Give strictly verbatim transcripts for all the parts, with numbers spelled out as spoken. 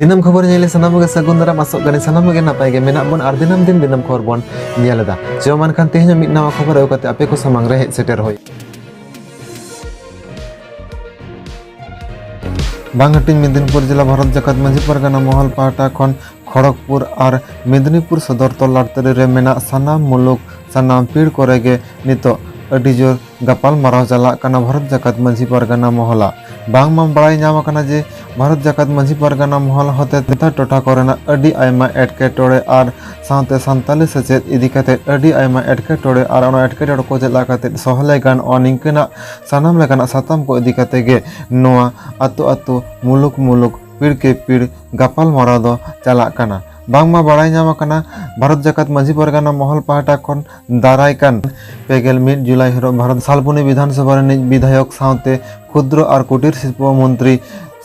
ᱫᱤᱱᱟᱹᱢ ᱠᱷᱚᱵᱚᱨ ᱧᱮᱞ ᱥᱟᱱᱟᱢ ᱜᱮ ᱥᱟᱹᱜᱩᱱ ᱫᱟᱨᱟᱢ, ᱟᱥᱚᱜ ᱠᱟᱹᱱᱟᱹᱧ ᱥᱟᱱᱟᱢ ᱜᱮ ᱱᱟᱯᱟᱭ ᱜᱮ ᱢᱮᱱᱟᱜ ᱵᱚᱱ ᱟᱨ ᱫᱤᱱᱟᱹᱢ ᱫᱤᱱ ᱫᱤᱱᱟᱹᱢ ᱠᱷᱚᱵᱚᱨ ᱵᱚᱱ ᱧᱮᱞ ᱮᱫᱟ᱾ ᱪᱚ ᱢᱟ ᱮᱱᱠᱷᱟᱱ ᱛᱮᱦᱮᱧ ᱦᱚᱸ ᱢᱤᱫ ᱱᱟᱣᱟ ᱠᱷᱚᱵᱚᱨ ᱟᱹᱜᱩ ᱠᱟᱛᱮ ᱟᱯᱮ ᱠᱚ ᱥᱟᱢᱟᱝ ᱨᱮ ᱦᱮᱡ ᱥᱮᱴᱮᱨ ᱦᱩᱭ᱾ ᱵᱟᱝ ᱦᱟᱹᱴᱤᱧ ᱢᱮᱫᱤᱱᱯᱩᱨ ᱡᱮᱞᱟ ᱵᱷᱟᱨᱚᱛ ᱡᱟᱠᱟᱛ ᱢᱟᱹᱡᱷᱤ ᱯᱟᱨᱜᱟᱱᱟ ᱢᱚᱦᱚᱞ ᱯᱟᱦᱴᱟ ᱠᱷᱚᱱ ᱠᱷᱚᱲᱚᱜᱽᱯᱩᱨ ᱟᱨ ᱢᱮᱫᱤᱱᱤᱯᱩᱨ ᱥᱚᱫᱚᱨ ᱛᱚᱞᱟ ᱟᱨᱛᱟᱹᱨᱤ ᱨᱮ ᱢᱮᱱᱟᱜ ᱥᱟᱱᱟᱢ ᱢᱩᱞᱩᱠ, ᱥᱟᱱᱟᱢ ᱯᱤᱲ ᱠᱚᱨᱮ ᱜᱮ ᱱᱤᱛᱚᱜ ᱟᱹᱰᱤ ᱡᱳᱨ ᱜᱟᱯᱟᱞ ᱢᱟᱨᱟᱣ ᱪᱟᱞᱟᱜ ᱠᱟᱱᱟ ᱵᱷᱟᱨᱚᱛ ᱡᱟᱠᱟᱛ ᱢᱟᱹᱡᱷᱤ ᱯᱟᱨᱜᱟᱱᱟ ᱢᱚᱦᱚᱞᱟᱜ᱾ ᱵᱟᱝᱢᱟ ᱵᱟᱲᱟᱭ ᱧᱟᱢ ᱟᱠᱟᱱᱟ ᱡᱮ ᱵᱷᱟᱨᱚᱛ ᱡᱟᱠᱟᱛ ᱢᱟᱹᱡᱷᱤ ᱯᱟᱨᱜᱟᱱᱟ ᱢᱚᱦᱚᱞ ᱦᱚᱛᱮ ᱛᱮ ᱴᱚᱴᱷᱟ ᱠᱚᱨᱮᱱᱟᱜ ᱟᱹᱰᱤ ᱟᱭᱢᱟ ᱮᱴᱠᱮᱴᱚᱬᱮ ᱟᱨ ᱥᱟᱶᱛᱮ ᱥᱟᱱᱛᱟᱞᱤ ᱥᱮᱪᱮᱫ ᱤᱫᱤ ᱠᱟᱛᱮ ᱟᱹᱰᱤ ᱟᱭᱢᱟ ᱮᱴᱠᱮᱴᱚᱬᱮ ᱟᱨ ᱚᱱᱟ ᱮᱴᱠᱮᱴᱚᱬᱮ ᱠᱚ ᱪᱮᱫ ᱞᱮᱠᱟ ᱠᱟᱛᱮ ᱥᱚᱦᱞᱮ ᱜᱟᱱᱚᱜᱼᱟ, ᱱᱤᱝᱠᱟᱹᱱᱟᱜ ᱥᱟᱱᱟᱢ ᱞᱮᱠᱟᱱᱟᱜ ᱥᱟᱛᱟᱢ ᱠᱚ ᱤᱫᱤ ᱠᱟᱛᱮ ᱜᱮ ᱱᱚᱣᱟ ᱟᱛᱳ ᱟᱛᱳ, ᱢᱩᱞᱩᱠ ᱢᱩᱞᱩᱠ, ᱯᱤᱲ ᱠᱮ ᱯᱤᱲ ᱜᱟᱯᱟᱞ ᱢᱟᱨᱟᱣ ᱫᱚ ᱪᱟᱞᱟᱜ ᱠᱟᱱᱟ᱾ ᱵᱟᱝᱢᱟ ᱵᱟᱲᱟᱭ ᱧᱟᱢ ᱟᱠᱟᱱᱟ, ᱵᱷᱟᱨᱚᱛ ᱡᱟᱠᱟᱛ ᱢᱟᱹᱡᱷᱤ ᱯᱟᱨᱜᱟᱱᱟ ᱢᱚᱦᱚᱞ ᱯᱟᱦᱴᱟ ᱠᱷᱚᱱ ᱫᱟᱨᱟᱭ ᱠᱟᱱ ᱯᱮᱜᱮᱞ ᱢᱤᱫ ᱡᱩᱞᱟᱭ ᱦᱤᱞᱳᱜ ᱵᱷᱟᱨᱚᱛ ᱥᱟᱞᱵᱚᱱᱤ ᱵᱤᱫᱷᱟᱱ ᱥᱚᱵᱷᱟ ᱨᱤᱱᱤᱡ ᱵᱤᱫᱷᱟᱭᱚᱠ ᱥᱟᱶᱛᱮ ᱠᱷᱩᱫᱨᱚ ᱟᱨ ᱠᱩᱴᱤᱨ ᱥᱤᱞᱯᱚ ᱢᱚᱱᱛᱨᱤ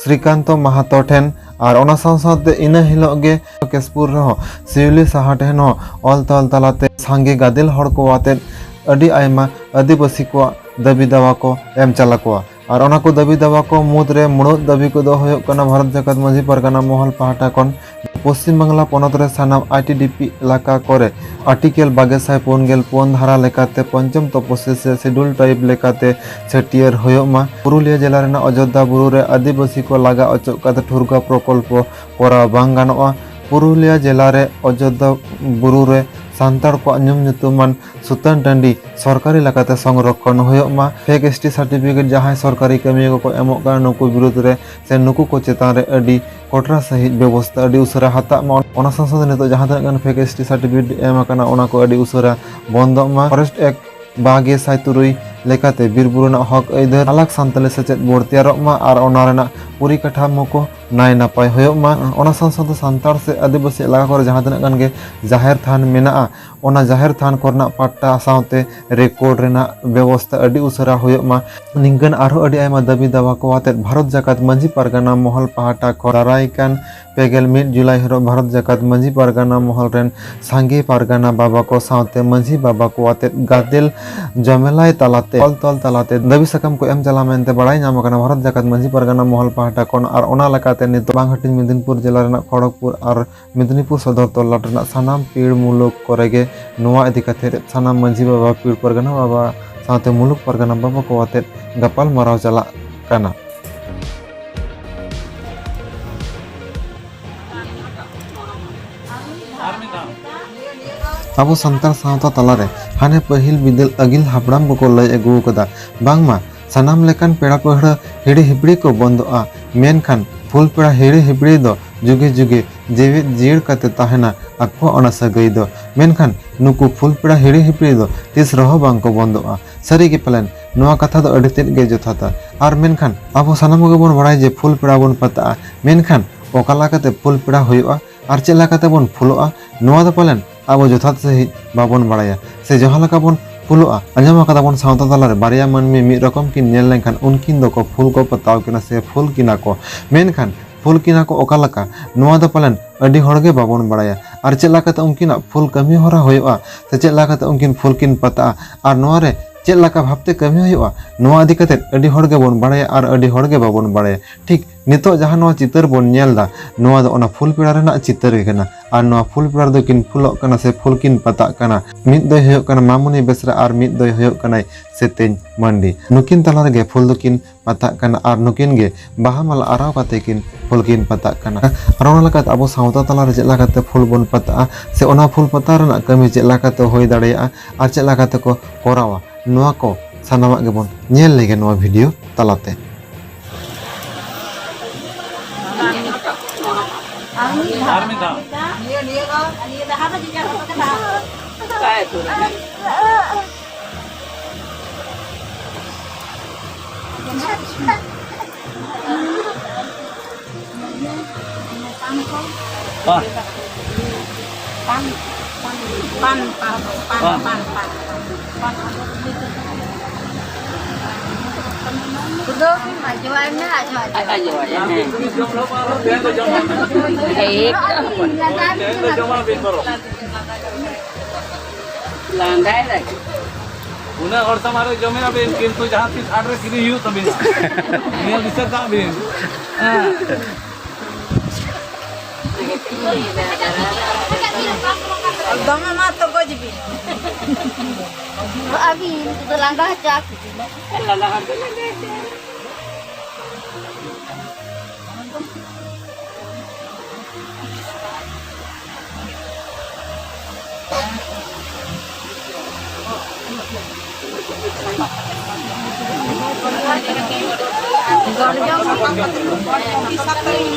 ᱥᱨᱤᱠᱟᱱᱛᱚ ᱢᱟᱦᱟᱛᱚ ᱴᱷᱮᱱ ᱟᱨ ᱚᱱᱟ ᱥᱟᱶ ᱥᱟᱶᱛᱮ ᱤᱱᱟᱹ ᱦᱤᱞᱳᱜ ᱜᱮ ᱠᱮᱥᱯᱩᱨ ᱨᱮᱦᱚᱸ ᱥᱤᱣᱞᱤ ᱥᱟᱦᱟ ᱴᱷᱮᱱ ᱦᱚᱸ ᱚᱞ ᱛᱚᱞ ᱛᱟᱞᱟᱛᱮ ᱥᱟᱸᱜᱮ ᱜᱟᱫᱮᱞ ᱦᱚᱲ ᱠᱚ ᱟᱛᱮᱫ ᱟᱹᱰᱤ ᱟᱭᱢᱟ ᱟᱹᱫᱤᱵᱟᱹᱥᱤ ᱠᱚᱣᱟᱜ ᱫᱟᱹᱵᱤ ᱫᱟᱣᱟ ᱠᱚ ᱮᱢ ᱪᱟᱞ ᱟᱠᱚᱣᱟ᱾ ᱟᱨ ᱚᱱᱟ ᱠᱚ ᱫᱟᱹᱵᱤ ᱫᱟᱣᱟ ᱠᱚ ᱢᱩᱫᱽᱨᱮ ᱢᱩᱬᱩᱫ ᱫᱟᱹᱵᱤ ᱠᱚᱫᱚ ᱦᱩᱭᱩᱜ ᱠᱟᱱᱟ ᱵᱷᱟᱨᱚᱛ ᱡᱟᱠᱟᱛ ᱢᱟᱹᱡᱷᱤ ᱯᱟᱨᱜᱟᱱᱟ ᱢᱚᱦᱚᱞ ᱯᱟᱦᱴᱟ ᱠᱷᱚᱱ ᱯᱚᱥᱪᱤᱢ ᱵᱟᱝᱞᱟ ᱯᱚᱱᱚᱛ ᱨᱮ ᱥᱟᱱᱟᱢ ᱟᱭ ᱴᱤ ᱰᱤ ᱯᱤ ᱮᱞᱟᱠᱟ ᱠᱚᱨᱮ ᱟᱨᱴᱤᱠᱮᱞ ᱵᱟᱜᱮ ᱥᱟᱭ ᱯᱩᱱ ᱜᱮᱞ ᱯᱩᱱ ᱫᱷᱟᱨᱟ ᱞᱮᱠᱟᱛᱮ ᱯᱚᱧᱪᱚᱢ ᱛᱚᱯᱚᱥᱤᱞ ᱥᱮ ᱥᱤᱰᱩᱞ ᱴᱨᱟᱭᱤᱵ ᱞᱮᱠᱟᱛᱮ ᱪᱷᱟᱹᱴᱭᱟᱹᱨ ᱦᱩᱭᱩᱜ ᱢᱟ᱾ ᱯᱩᱨᱩᱞᱤᱭᱟᱹ ᱡᱮᱞᱟ ᱨᱮᱱᱟᱜ ᱚᱡᱳᱫᱽᱫᱷᱟ ᱵᱩᱨᱩ ᱨᱮ ᱟᱹᱫᱤᱵᱟᱹᱥᱤ ᱠᱚ ᱞᱟᱜᱟ ᱚᱪᱚᱜ ᱠᱟᱛᱮ ᱴᱷᱩᱨᱜᱟ ᱯᱨᱚᱠᱚᱞᱯᱚ ᱠᱚᱨᱟᱣ ᱵᱟᱝ ᱜᱟᱱᱚᱜᱼᱟ᱾ ᱯᱩᱨᱩᱞᱤᱭᱟᱹ ᱡᱮᱞᱟ ᱨᱮ ᱚᱡᱳᱫᱽᱫᱷᱟ ᱵᱩᱨᱩ ᱨᱮ ᱥᱟᱱᱛᱟᱲ ᱠᱚᱣᱟᱜ ᱧᱩᱢ ᱧᱩᱛᱩᱢᱟᱱ ᱥᱩᱛᱟᱹᱱ ᱴᱟᱺᱰᱤ ᱥᱚᱨᱠᱟᱨᱤ ᱞᱮᱠᱟᱛᱮ ᱥᱚᱝᱨᱚᱠᱷᱚᱱ ᱦᱩᱭᱩᱜ ᱢᱟ᱾ ᱯᱷᱮᱠ ᱮᱥ ᱴᱤ ᱥᱟᱨᱴᱤᱯᱷᱤᱠᱮᱴ ᱡᱟᱦᱟᱸᱭ ᱥᱚᱨᱠᱟᱨᱤ ᱠᱟᱹᱢᱤᱭᱟᱹ ᱠᱚᱠᱚ ᱮᱢᱚᱜ ᱠᱟᱱᱟ, ᱱᱩᱠᱩ ᱵᱤᱨᱩᱫᱽ ᱨᱮ ᱥᱮ ᱱᱩᱠᱩ ᱠᱚ ᱪᱮᱛᱟᱱ ᱨᱮ ᱟᱹᱰᱤ ᱠᱚᱴᱨᱟ ᱥᱟᱺᱦᱤᱡ ᱵᱮᱵᱚᱥᱛᱷᱟ ᱟᱹᱰᱤ ᱩᱥᱟᱹᱨᱟ ᱦᱟᱛᱟᱜ ᱢᱟ᱾ ᱚᱱᱟ ᱥᱟᱶ ᱥᱟᱶᱛᱮ ᱱᱤᱛᱚᱜ ᱡᱟᱦᱟᱸ ᱛᱤᱱᱟᱹᱜ ᱜᱟᱱ ᱯᱷᱮᱠ ᱮᱥ ᱴᱤ ᱥᱟᱨᱴᱤᱯᱷᱤᱠᱮᱴ ᱮᱢ ᱟᱠᱟᱱᱟ, ᱚᱱᱟ ᱠᱚ ᱟᱹᱰᱤ ᱩᱥᱟᱹᱨᱟ ᱵᱚᱱᱫᱚᱜ ᱢᱟ᱾ ᱯᱷᱚᱨᱮᱥᱴ ᱮᱠᱴ ᱵᱟᱜᱮ ᱥᱟᱭ ᱛᱩᱨᱩᱭ ᱞᱮᱠᱟᱛᱮ ᱵᱤᱨ ᱵᱩᱨᱩ ᱨᱮᱱᱟᱜ ᱦᱚᱠ ᱟᱹᱭᱫᱟᱹᱨ ᱟᱞᱟᱜᱽ ᱥᱟᱱᱛᱟᱞᱤ ᱥᱮᱪᱮᱫ ᱵᱳᱨᱰ ᱛᱮᱭᱟᱨᱚᱜ ᱢᱟ ᱟᱨ ᱚᱱᱟ ᱨᱮᱱᱟᱜ ᱯᱚᱨᱤᱠᱟᱴᱷᱟᱢᱳ ᱠᱚ ᱱᱟᱭ ᱱᱟᱯᱟᱭ ᱦᱩᱭᱩᱜ ᱢᱟ᱾ ᱚᱱᱟ ᱥᱟᱶ ᱥᱟᱶᱛᱮ ᱥᱟᱱᱛᱟᱲ ᱥᱮ ᱟᱹᱫᱤᱵᱟᱹᱥᱤ ᱮᱞᱟᱠᱟ ᱠᱚᱨᱮ ᱡᱟᱦᱟᱸ ᱛᱤᱱᱟᱹᱜ ᱜᱟᱱ ᱜᱮ ᱡᱟᱦᱮᱨ ᱛᱷᱟᱱ ᱢᱮᱱᱟᱜᱼᱟ, ᱚᱱᱟ ᱡᱟᱦᱮᱨ ᱛᱷᱟᱱ ᱠᱚᱨᱮᱱᱟᱜ ᱯᱟᱴᱴᱟ ᱥᱟᱶᱛᱮ ᱨᱮᱠᱚᱨᱰ ᱨᱮᱱᱟᱜ ᱵᱮᱵᱚᱥᱛᱷᱟ ᱟᱹᱰᱤ ᱩᱥᱟᱹᱨᱟ ᱦᱩᱭᱩᱜ ᱢᱟ᱾ ᱱᱤᱝᱠᱟᱹᱱ ᱟᱨᱦᱚᱸ ᱟᱹᱰᱤ ᱟᱭᱢᱟ ᱫᱟᱹᱵᱤ ᱫᱟᱣᱟ ᱠᱚ ᱟᱛᱮᱫ ᱵᱷᱟᱨᱚᱛ ᱡᱟᱠᱟᱛ ᱢᱟᱹᱡᱷᱤ ᱯᱟᱨᱜᱟᱱᱟ ᱢᱚᱦᱚᱞ ᱯᱟᱦᱴᱟ ᱠᱷᱚᱱ ᱫᱟᱨᱟᱭ ᱠᱟᱱ ᱯᱮᱜᱮᱞ ᱢᱤᱫ ᱡᱩᱞᱟᱭ ᱦᱤᱞᱳᱜ ᱵᱷᱟᱨᱚᱛ ᱡᱟᱠᱟᱛ ᱢᱟᱹᱡᱷᱤ ᱯᱟᱨᱜᱟᱱᱟ ᱢᱚᱦᱚᱞ ᱨᱮᱱ ᱥᱟᱸᱜᱮ ᱯᱟᱨᱜᱟᱱᱟ ᱵᱟᱵᱟ ᱠᱚ ᱥᱟᱶᱛᱮ ᱢᱟᱹᱡᱷᱤ ᱵᱟᱵᱟ ᱠᱚ ᱟᱛᱮᱫ ᱜᱟᱫᱮᱞ ᱡᱚᱢᱮᱞᱟᱭ ᱛᱟᱞᱟᱛᱮ, ᱚᱞ ᱛᱚᱞ ᱛᱟᱞᱟᱛᱮ ᱫᱟᱹᱵᱤ ᱥᱟᱠᱟᱢ ᱠᱚ ᱮᱢ ᱪᱟᱞᱟᱣ ᱢᱮᱱᱛᱮ ᱵᱟᱲᱟᱭ ᱧᱟᱢ ᱟᱠᱟᱱᱟ ᱵᱷᱟᱨᱚᱛ ᱡᱟᱠᱟᱛ ᱢᱟᱹᱡᱷᱤ ᱯᱟᱨᱜᱟᱱᱟ ᱢᱚᱦᱚᱞ ᱯᱟᱦᱴᱟ ᱠᱷᱚᱱ᱾ ᱟᱨ ᱚᱱᱟ ᱞᱮᱠᱟᱛᱮ ᱱᱤᱛᱚᱜ ᱵᱟᱝ ᱦᱟᱹᱴᱤᱧ ᱢᱮᱫᱤᱱᱯᱩᱨ ᱡᱮᱞᱟ ᱨᱮᱱᱟᱜ ᱠᱷᱚᱲᱚᱜᱽᱯᱩᱨ ᱟᱨ ᱢᱮᱫᱤᱱᱤᱯᱩᱨ ᱥᱚᱫᱚᱨ ᱛᱚᱞᱞᱟᱴ ᱨᱮᱱᱟᱜ ᱥᱟᱱᱟᱢ ᱯᱤᱲ ᱢᱩᱞᱩᱠ ᱠᱚᱨᱮ ᱜᱮ ᱱᱚᱣᱟ ᱤᱫᱤ ᱠᱟᱛᱮ ᱥᱟᱱᱟᱢ ᱢᱟᱹᱡᱷᱤ ᱵᱟᱵᱟ, ᱯᱤᱲ ᱯᱟᱨᱜᱟᱱᱟ ᱵᱟᱵᱟ ᱥᱟᱶᱛᱮ ᱢᱩᱞᱩᱠ ᱯᱟᱨᱜᱟᱱᱟ ᱵᱟᱵᱟ ᱠᱚ ᱟᱛᱮᱫ ᱜᱟᱯᱟᱞ ᱢᱟᱨᱟᱣ ᱪᱟᱞᱟᱜ ᱠᱟᱱᱟ᱾ ᱟᱵᱚ ᱥᱟᱱᱛᱟᱲ ᱥᱟᱶᱛᱟ ᱛᱟᱞᱟᱨᱮ ᱦᱟᱱᱮ ᱯᱟᱹᱦᱤᱞ ᱵᱤᱫᱟᱹᱞ ᱟᱹᱜᱤᱞ ᱦᱟᱯᱲᱟᱢ ᱠᱚᱠᱚ ᱞᱟᱹᱭ ᱟᱹᱜᱩ ᱟᱠᱟᱫᱟ, ᱵᱟᱝᱢᱟ ᱥᱟᱱᱟᱢ ᱞᱮᱠᱟᱱ ᱯᱮᱲᱟ ᱯᱟᱹᱦᱲᱟᱹ ᱦᱤᱲᱤ ᱦᱤᱯᱲᱤ ᱠᱚ ᱵᱚᱱᱫᱚᱜᱼᱟ, ᱢᱮᱱᱠᱷᱟᱱ ᱯᱷᱩᱞ ᱯᱮᱲᱟ ᱦᱤᱲᱤ ᱦᱤᱯᱲᱤ ᱫᱚ ᱡᱩᱜᱮ ᱡᱩᱜᱮ ᱡᱮᱣᱮᱫ ᱡᱤᱭᱟᱹᱲ ᱠᱟᱛᱮ ᱛᱟᱦᱮᱱᱟ ᱟᱠᱚᱣᱟᱜ ᱚᱱᱟ ᱥᱟᱹᱜᱟᱹᱭ ᱫᱚ᱾ ᱢᱮᱱᱠᱷᱟᱱ ᱱᱩᱠᱩ ᱯᱷᱩᱞ ᱯᱮᱲᱟ ᱦᱤᱲᱤ ᱦᱤᱯᱲᱤ ᱫᱚ ᱛᱤᱥ ᱨᱮᱦᱚᱸ ᱵᱟᱝ ᱠᱚ ᱵᱚᱱᱫᱚᱜᱼᱟ᱾ ᱥᱟᱹᱨᱤ ᱜᱮ ᱯᱟᱞᱮᱱ ᱱᱚᱣᱟ ᱠᱟᱛᱷᱟ ᱫᱚ ᱟᱹᱰᱤ ᱛᱮᱫ ᱜᱮ ᱡᱚᱛᱷᱟᱛᱟ᱾ ᱟᱨ ᱢᱮᱱᱠᱷᱟᱱ ᱟᱵᱚ ᱥᱟᱱᱟᱢ ᱠᱚᱜᱮ ᱵᱚᱱ ᱵᱟᱲᱟᱭᱟ ᱡᱮ ᱯᱷᱩᱞ ᱯᱮᱲᱟ ᱵᱚᱱ ᱯᱟᱛᱟᱜᱼᱟ, ᱢᱮᱱᱠᱷᱟᱱ ᱚᱠᱟ ᱞᱮᱠᱟᱛᱮ ᱯᱷᱩᱞ ᱯᱮᱲᱟ ᱦᱩᱭᱩᱜᱼᱟ ᱟᱨ ᱪᱮᱫ ᱞᱮᱠᱟᱛᱮ ᱵᱚᱱ ᱯᱷᱩᱞᱚᱜᱼᱟ, ᱱᱚᱣᱟ ᱫᱚ ᱯᱟᱞᱮᱱ ᱟᱵᱚ ᱡᱚᱛᱷᱟᱛ ᱥᱟᱺᱦᱤᱡ ᱵᱟᱵᱚᱱ ᱵᱟᱲᱟᱭᱟ᱾ ᱥᱮ ᱡᱟᱦᱟᱸ ᱞᱮᱠᱟ ᱵᱚᱱ ᱯᱷᱩᱞᱚᱜᱼᱟ, ᱟᱸᱡᱚᱢ ᱟᱠᱟᱫᱟ ᱵᱚᱱ ᱥᱟᱶᱛᱟ ᱛᱟᱞᱟᱨᱮ ᱵᱟᱨᱭᱟ ᱢᱟᱹᱱᱢᱤ ᱢᱤᱫ ᱨᱚᱠᱚᱢ ᱠᱤᱱ ᱧᱮᱞ ᱞᱮᱱᱠᱷᱟᱱ ᱩᱱᱠᱤᱱ ᱫᱚᱠᱚ ᱯᱷᱩᱞ ᱠᱚ ᱯᱟᱛᱟᱣ ᱠᱤᱱᱟ ᱥᱮ ᱯᱷᱩᱞ ᱠᱤᱱᱟ ᱠᱚ᱾ ᱢᱮᱱᱠᱷᱟᱱ ᱯᱷᱩᱞ ᱠᱤᱱᱟ ᱠᱚ ᱚᱠᱟ ᱞᱮᱠᱟ, ᱱᱚᱣᱟ ᱫᱚ ᱯᱟᱞᱮᱱ ᱟᱹᱰᱤ ᱦᱚᱲ ᱜᱮ ᱵᱟᱵᱚᱱ ᱵᱟᱲᱟᱭᱟ᱾ ᱟᱨ ᱪᱮᱫ ᱞᱮᱠᱟᱛᱮ ᱩᱱᱠᱤᱱᱟᱜ ᱯᱷᱩᱞ ᱠᱟᱹᱢᱤ ᱦᱚᱨᱟ ᱦᱩᱭᱩᱜᱼᱟ, ᱥᱮ ᱪᱮᱫ ᱞᱮᱠᱟᱛᱮ ᱩᱱᱠᱤᱱ ᱯᱷᱩᱞ ᱠᱤᱱ ᱯᱟᱛᱟᱜᱼᱟ, ᱟᱨ ᱱᱚᱣᱟ ᱨᱮ ᱪᱮᱫ ᱞᱮᱠᱟ ᱵᱷᱟᱵᱽᱛᱮ ᱠᱟᱹᱢᱤ ᱦᱩᱭᱩᱜᱼᱟ, ᱱᱚᱣᱟ ᱤᱫᱤ ᱠᱟᱛᱮ ᱟᱹᱰᱤ ᱦᱚᱲ ᱜᱮᱵᱚᱱ ᱵᱟᱲᱟᱭᱟ ᱟᱨ ᱟᱹᱰᱤ ᱦᱚᱲ ᱜᱮ ᱵᱟᱵᱚᱱ ᱵᱟᱲᱟᱭᱟ᱾ ᱴᱷᱤᱠ ᱱᱤᱛᱚᱜ ᱡᱟᱦᱟᱸ ᱱᱚᱣᱟ ᱪᱤᱛᱟᱹᱨ ᱵᱚᱱ ᱧᱮᱞ ᱮᱫᱟ, ᱱᱚᱣᱟ ᱫᱚ ᱚᱱᱟ ᱯᱷᱩᱞ ᱯᱮᱲᱟ ᱨᱮᱱᱟᱜ ᱪᱤᱛᱟᱹᱨ ᱜᱮ ᱠᱟᱱᱟ᱾ ᱟᱨ ᱱᱚᱣᱟ ᱯᱷᱩᱞ ᱯᱮᱲᱟ ᱨᱮᱫᱚ ᱠᱤᱱ ᱯᱷᱩᱞᱚᱜ ᱠᱟᱱᱟ ᱥᱮ ᱯᱷᱩᱞ ᱠᱤᱱ ᱯᱟᱛᱟᱜ ᱠᱟᱱᱟ᱾ ᱢᱤᱫ ᱫᱚᱭ ᱦᱩᱭᱩᱜ ᱠᱟᱱᱟ ᱢᱟᱢᱩᱱᱤ ᱵᱮᱥᱨᱟ ᱟᱨ ᱢᱤᱫ ᱫᱚᱭ ᱦᱩᱭᱩᱜ ᱠᱟᱱᱟᱭ ᱥᱮᱛᱮᱧ ᱢᱟᱱᱰᱤ᱾ ᱱᱩᱠᱤᱱ ᱛᱟᱞᱟ ᱨᱮᱜᱮ ᱯᱷᱩᱞ ᱫᱚᱠᱤᱱ ᱯᱟᱛᱟᱜ ᱠᱟᱱᱟ ᱟᱨ ᱱᱩᱠᱤᱱ ᱜᱮ ᱵᱟᱦᱟ ᱢᱟᱞᱟ ᱟᱨᱟᱣ ᱠᱟᱛᱮ ᱠᱤᱱ ᱯᱷᱩᱞ ᱠᱤᱱ ᱯᱟᱛᱟᱜ ᱠᱟᱱᱟ᱾ ᱟᱨ ᱚᱱᱟ ᱞᱮᱠᱟᱛᱮ ᱟᱵᱚ ᱥᱟᱶᱛᱟ ᱛᱟᱞᱟ ᱨᱮ ᱪᱮᱫ ᱞᱮᱠᱟᱛᱮ ᱯᱷᱩᱞ ᱵᱚᱱ ᱯᱟᱛᱟᱜᱼᱟ, ᱥᱮ ᱚᱱᱟ ᱯᱷᱩᱞ ᱯᱟᱛᱟᱣ ᱨᱮᱱᱟᱜ ᱠᱟᱹᱢᱤ ᱪᱮᱫ ᱞᱮᱠᱟᱛᱮ ᱦᱩᱭ ᱫᱟᱲᱮᱭᱟᱜᱼᱟ ᱟᱨ ᱪᱮᱫ ᱞᱮᱠᱟᱛᱮ ᱠᱚ ᱠᱚᱨᱟᱣᱟ, ᱱᱚᱣᱟ ᱠᱚ ᱥᱟᱱᱟᱢᱟᱜ ᱜᱮᱵᱚᱱ ᱧᱮᱞ ᱞᱮᱜᱮ ᱱᱚᱣᱟ ᱵᱷᱤᱰᱤᱭᱳ ᱛᱟᱞᱟᱛᱮ᱾ ᱟᱨ ᱢᱤᱫ ᱫᱷᱟᱣ᱾ ᱱᱤᱭᱟᱹ, ᱱᱤᱭᱟᱹ ᱫᱚ, ᱱᱤᱭᱟᱹ ᱫᱚ ᱦᱟᱯᱮ ᱪᱮᱫ ᱞᱮᱠᱟ ᱠᱟᱛᱮ ᱵᱟᱦᱟ? ᱯᱟᱱ᱾ ᱯᱟᱱ, ᱯᱟᱱ, ᱯᱟᱱ᱾ ᱯᱩᱨᱟᱹ ᱵᱤᱱ ᱟᱡᱚᱣᱟᱭ ᱢᱮ, ᱟᱡᱚᱣᱟᱭ ᱢᱮ᱾ ᱟᱡᱚᱣᱟᱭ, ᱦᱮᱸ᱾ ᱮᱠᱫᱚᱢ᱾ ᱞᱟᱸᱫᱟᱭ ᱞᱟᱹᱜᱤᱫ᱾ ᱩᱱᱟᱹᱜ ᱦᱚᱲ ᱥᱟᱢᱟᱝ ᱨᱮ ᱡᱚᱢᱮᱫ ᱟᱵᱤᱱ, ᱠᱤᱱᱛᱩ ᱡᱟᱦᱟᱸ ᱛᱤᱥ ᱦᱟᱴ ᱨᱮ ᱠᱤᱨᱤᱧ ᱦᱩᱭᱩᱜ ᱛᱟᱵᱤᱱᱟ᱾ ᱱᱤᱭᱟᱹ ᱫᱤᱥᱟᱹ ᱠᱟᱜ ᱵᱤᱱ᱾ ᱦᱮᱸ᱾ ᱫᱚᱢᱮ ᱢᱟ ᱛᱚ ᱜᱚᱡ ᱵᱤᱱ᱾ ᱟᱹᱵᱤᱱ ᱫᱚ ᱞᱟᱸᱫᱟ ᱦᱚᱪᱚ ᱟᱠᱚ ᱵᱤᱱ᱾ ᱞᱟᱸᱫᱟ ᱦᱚᱪᱚ ᱞᱟᱸᱫᱟ ᱦᱚᱪᱚ᱾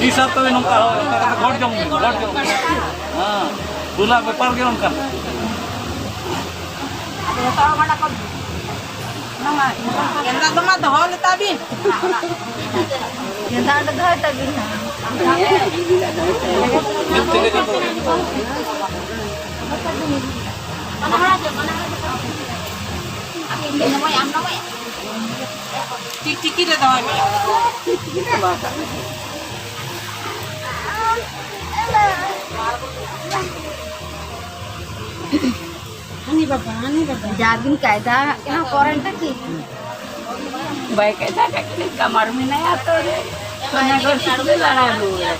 ᱛᱤᱥ ᱟᱨ ᱛᱚᱵᱮ ᱱᱚᱝᱠᱟ, ᱱᱚᱝᱠᱟ ᱠᱟᱛᱮ ᱜᱚᱲ ᱡᱚᱝ ᱵᱤᱱ, ᱜᱚᱲ ᱡᱚᱝ ᱵᱤᱱ᱾ ᱦᱮᱸ, ᱫᱩᱞᱟᱜ ᱵᱮᱯᱟᱨ ᱜᱮ ᱚᱱᱠᱟ᱾ ᱜᱮᱸᱫᱟᱜ ᱫᱚ ᱢᱟ ᱫᱚᱦᱚ ᱞᱮᱛᱟ ᱵᱤᱱ᱾ ᱜᱮᱸᱫᱟᱜ ᱫᱚ ᱫᱚᱦᱚᱭ ᱛᱟᱵᱤᱱ ᱦᱟᱸᱜ᱾ ᱴᱤᱠ ᱴᱤᱠᱤ ᱨᱮ ᱫᱚᱦᱚᱭ ᱢᱮ᱾ ᱦᱟᱹᱱᱤ ᱵᱟᱵᱟ, ᱦᱟᱹᱱᱤ ᱵᱟᱵᱟ᱾ ᱡᱟ ᱫᱤᱱ ᱠᱟᱭᱫᱟ ᱠᱟᱱᱟ ᱠᱚᱨᱮᱱᱴ ᱠᱤ? ᱵᱟᱭ ᱠᱟᱭᱫᱟ ᱠᱟᱜ ᱠᱤᱱᱟ, ᱠᱟᱢᱟᱨ ᱢᱮᱱᱟᱭᱟ ᱛᱚ ᱨᱮ᱾ ᱚᱱᱟ ᱜᱚᱨ ᱥᱩᱫᱷᱩ ᱞᱟᱲᱟ ᱨᱩᱣᱟᱹᱲ᱾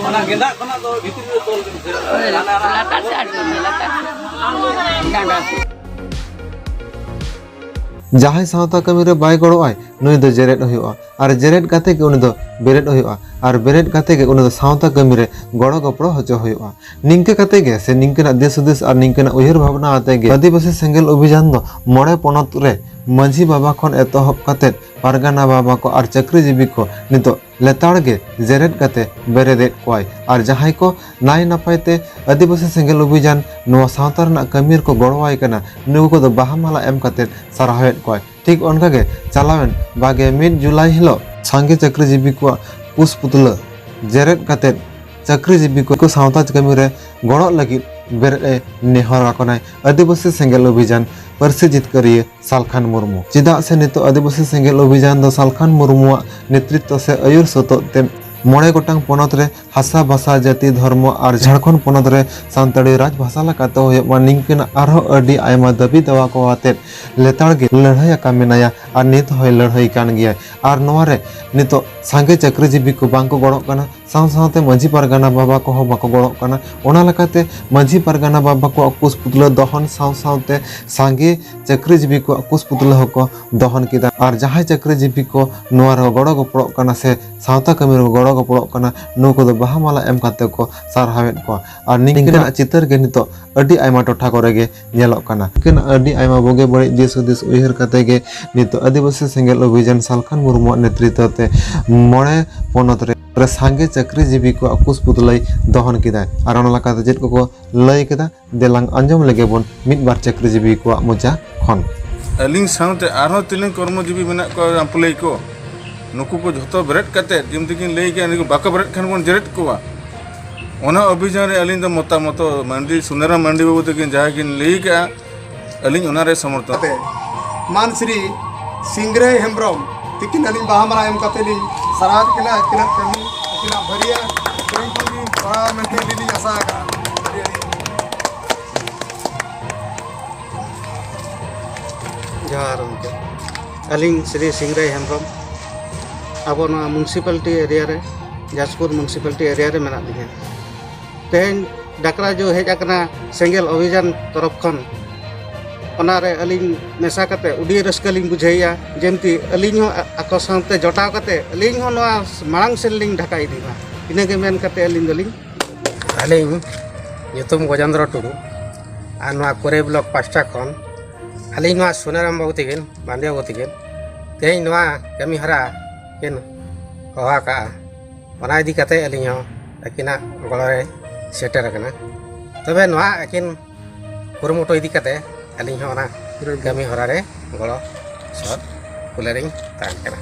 ᱚᱱᱟ ᱜᱮᱸᱫᱟᱜ ᱠᱷᱚᱱᱟᱜ ᱫᱚ ᱵᱷᱤᱛᱨᱤ ᱨᱮ ᱛᱚᱞ ᱵᱤᱱ ᱥᱮ᱾ ᱦᱳᱭ, ᱞᱟᱛᱟᱨ ᱥᱮᱫ ᱟᱬᱜᱚᱭ ᱢᱮ, ᱞᱟᱛᱟᱨ ᱥᱮᱫ᱾ ᱰᱟᱸᱰᱟ ᱥᱮᱫ᱾ ᱡᱟᱦᱟᱸᱭ ᱥᱟᱶᱛᱟ ᱠᱟᱹᱢᱤ ᱨᱮ ᱵᱟᱭ ᱜᱚᱲᱚᱜᱼᱟᱭ, ᱱᱩᱭ ᱫᱚ ᱡᱮᱨᱮᱫ ᱦᱩᱭᱩᱜᱼᱟ᱾ ᱟᱨ ᱡᱮᱨᱮᱫ ᱠᱟᱛᱮ ᱜᱮ ᱩᱱᱤ ᱫᱚ ᱵᱮᱨᱮᱫ ᱦᱩᱭᱩᱜᱼᱟ᱾ ᱟᱨ ᱵᱮᱨᱮᱫ ᱠᱟᱛᱮ ᱜᱮ ᱩᱱᱤ ᱫᱚ ᱥᱟᱶᱛᱟ ᱠᱟᱹᱢᱤ ᱨᱮ ᱜᱚᱲᱚ ᱜᱚᱯᱚᱲᱚ ᱦᱚᱪᱚ ᱦᱩᱭᱩᱜᱼᱟ᱾ ᱱᱤᱝᱠᱟᱹ ᱠᱟᱛᱮ ᱜᱮ ᱥᱮ ᱱᱤᱝᱠᱟᱹᱱᱟᱜ ᱫᱤᱥ ᱦᱩᱫᱤᱥ ᱟᱨ ᱱᱤᱝᱠᱟᱹᱱᱟᱜ ᱩᱭᱦᱟᱹᱨ ᱵᱷᱟᱵᱽᱱᱟ ᱟᱛᱮ ᱜᱮ ᱟᱹᱫᱤᱵᱟᱹᱥᱤ ᱥᱮᱸᱜᱮᱞ ᱚᱵᱷᱤᱡᱟᱱ ᱫᱚ ᱢᱚᱬᱮ ᱯᱚᱱᱚᱛ ᱨᱮ ᱢᱟᱹᱡᱷᱤ ᱵᱟᱵᱟ ᱠᱷᱚᱱ ᱮᱛᱚᱦᱚᱵ ᱠᱟᱛᱮ ᱯᱟᱨᱜᱟᱱᱟ ᱵᱟᱵᱟ ᱠᱚ ᱟᱨ ᱪᱟᱹᱠᱨᱤᱡᱤᱵᱤ ᱠᱚ ᱱᱤᱛᱚᱜ ᱞᱮᱛᱟᱲ ᱜᱮ ᱡᱮᱨᱮᱫ ᱠᱟᱛᱮ ᱵᱮᱨᱮᱫᱮᱫ ᱠᱚᱣᱟᱭ᱾ ᱟᱨ ᱡᱟᱦᱟᱸᱭ ᱠᱚ ᱱᱟᱭ ᱱᱟᱯᱟᱭ ᱛᱮ ᱟᱹᱫᱤᱵᱟᱹᱥᱤ ᱥᱮᱸᱜᱮᱞ ᱚᱵᱷᱤᱡᱟᱱ ᱱᱚᱣᱟ ᱥᱟᱶᱛᱟ ᱨᱮᱱᱟᱜ ᱠᱟᱹᱢᱤ ᱨᱮᱠᱚ ᱜᱚᱲᱚᱣᱟᱭ ᱠᱟᱱᱟ, ᱱᱩᱠᱩ ᱠᱚᱫᱚ ᱵᱟᱦᱟ ᱢᱟᱞᱟ ᱮᱢ ᱠᱟᱛᱮ ᱥᱟᱨᱦᱟᱣᱮᱫ ᱠᱚᱣᱟᱭ᱾ ᱴᱷᱤᱠ ᱚᱱᱠᱟᱜᱮ ᱪᱟᱞᱟᱣᱮᱱ ᱵᱟᱜᱮ ᱢᱤᱫ ᱡᱩᱞᱟᱭ ᱦᱤᱞᱳᱜ ᱥᱟᱸᱜᱮ ᱪᱟᱹᱠᱨᱤᱡᱤᱵᱤ ᱠᱚᱣᱟᱜ ᱯᱩᱥ ᱯᱩᱛᱞᱟᱹ ᱡᱮᱨᱮᱫ ᱠᱟᱛᱮ ᱪᱟᱹᱠᱨᱤᱡᱤᱵᱤ ᱠᱚ ᱥᱟᱶᱛᱟ ᱠᱟᱹᱢᱤ ᱨᱮ ᱜᱚᱲᱚᱜ ᱞᱟᱹᱜᱤᱫ ᱵᱮᱨᱮᱫ ᱮ ᱱᱮᱦᱚᱨ ᱟᱠᱚ ᱠᱟᱱᱟᱭ ᱟᱹᱫᱤᱵᱟᱹᱥᱤ ᱥᱮᱸᱜᱮᱞ ᱚᱵᱷᱤᱡᱟᱱ ᱯᱟᱹᱨᱥᱤ ᱡᱤᱛᱠᱟᱹᱨᱤᱭᱟᱹ ᱥᱟᱞᱠᱷᱟᱱ ᱢᱩᱨᱢᱩ᱾ ᱪᱮᱫᱟᱜ ᱥᱮ ᱱᱤᱛᱚᱜ ᱟᱹᱫᱤᱵᱟᱹᱥᱤ ᱥᱮᱸᱜᱮᱞ ᱚᱵᱷᱤᱡᱟᱱ ᱫᱚ ᱥᱟᱞᱠᱷᱟᱱ ᱢᱩᱨᱢᱩᱣᱟᱜ ᱱᱮᱛᱨᱤᱛᱵ ᱥᱮ ᱟᱹᱭᱩᱨ ᱥᱚᱛᱚᱫ ᱛᱮ ᱢᱚᱬᱮ ᱜᱚᱴᱟᱝ ᱯᱚᱱᱚᱛ ᱨᱮ ᱦᱟᱥᱟ, ᱵᱷᱟᱥᱟ, ᱡᱟᱹᱛᱤ, ᱫᱷᱚᱨᱢᱚ ᱟᱨ ᱡᱷᱟᱲᱠᱷᱚᱸᱰ ᱯᱚᱱᱚᱛ ᱨᱮ ᱥᱟᱱᱛᱟᱲᱤ ᱨᱟᱡᱽ ᱵᱷᱟᱥᱟ ᱞᱮᱠᱟᱛᱮ ᱦᱩᱭᱩᱜ ᱢᱟ, ᱱᱤᱝᱠᱟᱹᱱᱟᱜ ᱟᱨᱦᱚᱸ ᱟᱹᱰᱤ ᱟᱭᱢᱟ ᱫᱟᱹᱵᱤ ᱫᱟᱣᱟ ᱠᱚ ᱟᱛᱮᱫ ᱞᱮᱛᱟᱲ ᱜᱮ ᱞᱟᱹᱲᱦᱟᱹᱭ ᱟᱠᱟᱱ ᱢᱮᱱᱟᱭᱟ ᱟᱨ ᱱᱤᱛ ᱦᱚᱸᱭ ᱞᱟᱹᱲᱦᱟᱹᱭ ᱠᱟᱱ ᱜᱮᱭᱟᱭ᱾ ᱟᱨ ᱱᱚᱣᱟ ᱨᱮ ᱱᱤᱛᱚᱜ ᱥᱟᱸᱜᱮ ᱪᱟᱹᱠᱨᱤᱡᱤᱵᱤ ᱠᱚ ᱵᱟᱝ ᱠᱚ ᱜᱚᱲᱚᱜ ᱠᱟᱱᱟ, ᱥᱟᱶ ᱥᱟᱶᱛᱮ ᱢᱟᱹᱡᱷᱤ ᱯᱟᱨᱜᱟᱱᱟ ᱵᱟᱵᱟ ᱠᱚᱦᱚᱸ ᱵᱟᱠᱚ ᱜᱚᱲᱚᱜ ᱠᱟᱱᱟ᱾ ᱚᱱᱟ ᱞᱮᱠᱟᱛᱮ ᱢᱟᱹᱡᱷᱤ ᱯᱟᱨᱜᱟᱱᱟ ᱵᱟᱵᱟ ᱠᱚᱣᱟᱜ ᱠᱩᱥ ᱯᱩᱛᱞᱟᱹ ᱫᱚᱦᱚᱱ ᱥᱟᱶ ᱥᱟᱶᱛᱮ ᱥᱟᱸᱜᱮ ᱪᱟᱹᱠᱨᱤᱡᱤᱵᱤ ᱠᱚᱣᱟᱜ ᱠᱩᱥ ᱯᱩᱛᱞᱟᱹ ᱦᱚᱸᱠᱚ ᱫᱚᱦᱚᱱ ᱠᱮᱫᱟ᱾ ᱟᱨ ᱡᱟᱦᱟᱸᱭ ᱪᱟᱹᱠᱨᱤᱡᱤᱵᱤ ᱠᱚ ᱱᱚᱣᱟ ᱨᱮ ᱜᱚᱲᱚ ᱜᱚᱯᱚᱲᱚᱜ ᱠᱟᱱᱟ ᱥᱮ ᱥᱟᱶᱛᱟ ᱠᱟᱹᱢᱤ ᱨᱮ ᱜᱚᱲᱚ ᱜᱚᱯᱚᱲᱚᱜ ᱠᱟᱱᱟ, ᱱᱩᱠᱩ ᱫᱚ ᱵᱟᱦᱟ ᱢᱟᱞᱟ ᱮᱢ ᱠᱟᱛᱮ ᱠᱚ ᱥᱟᱨᱦᱟᱣᱮᱫ ᱠᱚᱣᱟ᱾ ᱟᱨ ᱱᱤᱝᱠᱟᱹᱱᱟᱜ ᱪᱤᱛᱟᱹᱨ ᱜᱮ ᱱᱤᱛᱚᱜ ᱟᱹᱰᱤ ᱟᱭᱢᱟ ᱴᱚᱴᱷᱟ ᱠᱚᱨᱮ ᱜᱮ ᱧᱮᱞᱚᱜ ᱠᱟᱱᱟ᱾ ᱱᱤᱝᱠᱟᱹᱱᱟᱜ ᱟᱹᱰᱤ ᱟᱭᱢᱟ ᱵᱩᱜᱤ ᱵᱟᱹᱲᱤᱡ ᱫᱤᱥ ᱦᱩᱫᱤᱥ ᱩᱭᱦᱟᱹᱨ ᱠᱟᱛᱮ ᱜᱮ ᱱᱤᱛᱚᱜ ᱟᱹᱫᱤᱵᱟᱹᱥᱤ ᱥᱮᱸᱜᱮᱞ ᱚᱵᱷᱤᱡᱟᱱ ᱥᱟᱞᱠᱷᱟᱱ ᱢᱩᱨᱢᱩᱣᱟᱜ ᱱᱮᱛᱨᱤᱛᱵ ᱛᱮ ᱢᱚᱬᱮ ᱯᱚᱱᱚᱛ ᱨᱮ ᱥᱟᱸᱜᱮ ᱪᱟᱹᱠᱨᱤᱡᱤᱵᱤ ᱠᱚᱣᱟᱜ ᱠᱩᱥ ᱯᱩᱛᱞᱟᱹᱭ ᱫᱚᱦᱚᱱ ᱠᱮᱫᱟᱭ᱾ ᱟᱨ ᱚᱱᱟ ᱞᱮᱠᱟᱛᱮ ᱪᱮᱫ ᱠᱚᱠᱚ ᱞᱟᱹᱭ ᱠᱮᱫᱟ, ᱫᱮᱞᱟᱝ ᱟᱸᱡᱚᱢ ᱞᱮᱜᱮ ᱵᱚᱱ ᱢᱤᱫ ᱵᱟᱨ ᱪᱟᱹᱠᱨᱤᱡᱤᱵᱤ ᱠᱚᱣᱟᱜ ᱢᱚᱪᱟ ᱠᱷᱚᱱ᱾ ᱟᱹᱞᱤᱧ ᱥᱟᱶᱛᱮ ᱟᱨᱦᱚᱸ ᱛᱤᱱᱟᱹᱜ ᱠᱚᱨᱢᱚᱡᱤᱵᱤ ᱢᱮᱱᱟᱜ ᱠᱚᱣᱟ, ᱟᱢᱯᱞᱟᱹᱭ ᱠᱚ, ᱱᱩᱠᱩ ᱠᱚ ᱡᱷᱚᱛᱚ ᱵᱮᱨᱮᱫ ᱠᱟᱛᱮ, ᱡᱮᱢᱛᱤ ᱠᱤᱱ ᱞᱟᱹᱭ ᱠᱮᱜᱼᱟ, ᱱᱩᱠᱩ ᱵᱟᱠᱚ ᱵᱮᱨᱮᱫ ᱠᱷᱟᱱ ᱵᱚᱱ ᱡᱮᱨᱮᱫ ᱠᱚᱣᱟ᱾ ᱚᱱᱟ ᱚᱵᱷᱤᱡᱟᱱ ᱨᱮ ᱟᱹᱞᱤᱧ ᱫᱚ ᱢᱚᱛᱟᱢᱚᱛᱚ ᱢᱟᱱᱰᱤ, ᱥᱩᱱᱟᱨᱟᱢ ᱢᱟᱱᱰᱤ ᱵᱟᱹᱵᱩ ᱛᱟᱹᱠᱤᱱ ᱡᱟᱦᱟᱸ ᱠᱤᱱ ᱞᱟᱹᱭ ᱠᱟᱜᱼᱟ, ᱟᱹᱞᱤᱧ ᱚᱱᱟᱨᱮ ᱥᱚᱢᱚᱨᱛᱷᱚᱱ᱾ ᱠᱟᱛᱮ ᱢᱟᱱ ᱥᱨᱤ ᱥᱤᱝᱨᱟᱹᱭ ᱦᱮᱢᱵᱨᱚᱢ ᱛᱤᱠᱤᱱ ᱟᱹᱞᱤᱧ ᱵᱟᱦᱟ ᱢᱟᱞᱟ ᱮᱢ ᱠᱟᱛᱮ ᱞᱤᱧ ᱥᱟᱨᱦᱟᱣ ᱠᱤᱱᱟ᱾ ᱟᱹᱠᱤᱱᱟᱜ ᱠᱟᱹᱢᱤ, ᱟᱹᱠᱤᱱᱟᱜ ᱵᱷᱟᱹᱨᱭᱟᱹ ᱠᱟᱹᱢᱤ ᱠᱷᱚᱱ ᱞᱤᱧ ᱠᱚᱨᱟᱣᱟ ᱢᱮᱱᱛᱮ ᱟᱹᱞᱤᱧ ᱞᱤᱧ ᱟᱥᱟ ᱟᱠᱟᱫᱼᱟ᱾ ᱟᱹᱰᱤ ᱟᱹᱰᱤ ᱡᱚᱦᱟᱨ ᱜᱚᱢᱠᱮ᱾ ᱟᱹᱞᱤᱧ ᱥᱨᱤ ᱥᱤᱝᱨᱟᱹᱭ ᱦᱮᱢᱵᱨᱚᱢ, ᱟᱵᱚ ᱱᱚᱣᱟ ᱢᱩᱱᱥᱤᱯᱟᱞᱤᱴᱤ ᱮᱨᱤᱭᱟ ᱨᱮ, ᱡᱟᱡᱽᱯᱩᱨ ᱢᱩᱱᱥᱤᱯᱟᱞᱤᱴᱤ ᱮᱨᱤᱭᱟ ᱨᱮ ᱢᱮᱱᱟᱜ ᱞᱤᱧᱟ᱾ ᱛᱮᱦᱮᱧ ᱰᱟᱠᱨᱟᱡᱩ ᱦᱮᱡ ᱟᱠᱟᱱᱟ ᱥᱮᱸᱜᱮᱞ ᱚᱵᱷᱤᱡᱟᱱ ᱛᱚᱨᱚᱯ ᱠᱷᱚᱱ, ᱚᱱᱟᱨᱮ ᱟᱹᱞᱤᱧ ᱢᱮᱥᱟ ᱠᱟᱛᱮ ᱟᱹᱰᱤ ᱨᱟᱹᱥᱠᱟᱹ ᱞᱤᱧ ᱵᱩᱡᱷᱟᱹᱣᱮᱫᱼᱟ᱾ ᱡᱮᱢᱛᱤ ᱟᱹᱞᱤᱧ ᱦᱚᱸ ᱟ-, ᱟᱠᱚ ᱥᱟᱶᱛᱮ ᱡᱚᱴᱟᱣ ᱠᱟᱛᱮ ᱟᱹᱞᱤᱧ ᱦᱚᱸ ᱱᱚᱣᱟ ᱢᱟᱲᱟᱝ ᱥᱮᱱ ᱞᱤᱧ ᱰᱷᱟᱠᱟ ᱤᱫᱤ ᱢᱟ, ᱤᱱᱟᱹᱜᱮ ᱢᱮᱱ ᱠᱟᱛᱮ ᱟᱹᱞᱤᱧ ᱫᱚᱞᱤᱧ ᱟᱹᱞᱤᱧ ᱧᱩᱛᱩᱢ ᱜᱚᱡᱮᱱᱫᱨᱚ ᱴᱩᱰᱩ, ᱟᱨ ᱱᱚᱣᱟ ᱠᱚᱨᱮ ᱵᱞᱚᱠ ᱯᱟᱥᱴᱟ ᱠᱷᱚᱱ ᱟᱹᱞᱤᱧ ᱱᱚᱣᱟ ᱥᱩᱱᱟᱨᱟᱢ ᱵᱟᱹᱵᱩ ᱛᱟᱹᱠᱤᱱ, ᱵᱟᱱᱫᱤᱭᱟ ᱵᱟᱹᱵᱩ ᱛᱟᱹᱠᱤᱱ, ᱛᱮᱦᱮᱧ ᱱᱚᱣᱟ ᱠᱟᱹᱢᱤ ᱦᱚᱨᱟ ᱠᱤᱱ ᱦᱚᱦᱚ ᱟᱠᱟᱫᱼᱟ, ᱚᱱᱟ ᱤᱫᱤ ᱠᱟᱛᱮ ᱟᱹᱞᱤᱧ ᱦᱚᱸ ᱟᱹᱠᱤᱱᱟᱜ ᱜᱚᱲᱚ ᱨᱮ ᱥᱮᱴᱮᱨ ᱟᱠᱟᱱᱟ᱾ ᱛᱚᱵᱮ ᱱᱚᱣᱟ ᱟᱹᱠᱤᱱ ᱠᱩᱨᱩᱢᱩᱴᱩ ᱤᱫᱤ ᱠᱟᱛᱮ ᱟᱹᱞᱤᱧ ᱦᱚᱸ ᱚᱱᱟ ᱠᱟᱹᱢᱤ ᱦᱚᱨᱟ ᱨᱮ ᱜᱚᱲᱚ ᱥᱚᱦᱚᱫ ᱠᱩᱞᱟᱹᱨᱤᱧ ᱛᱟᱦᱮᱱ ᱠᱟᱱᱟ᱾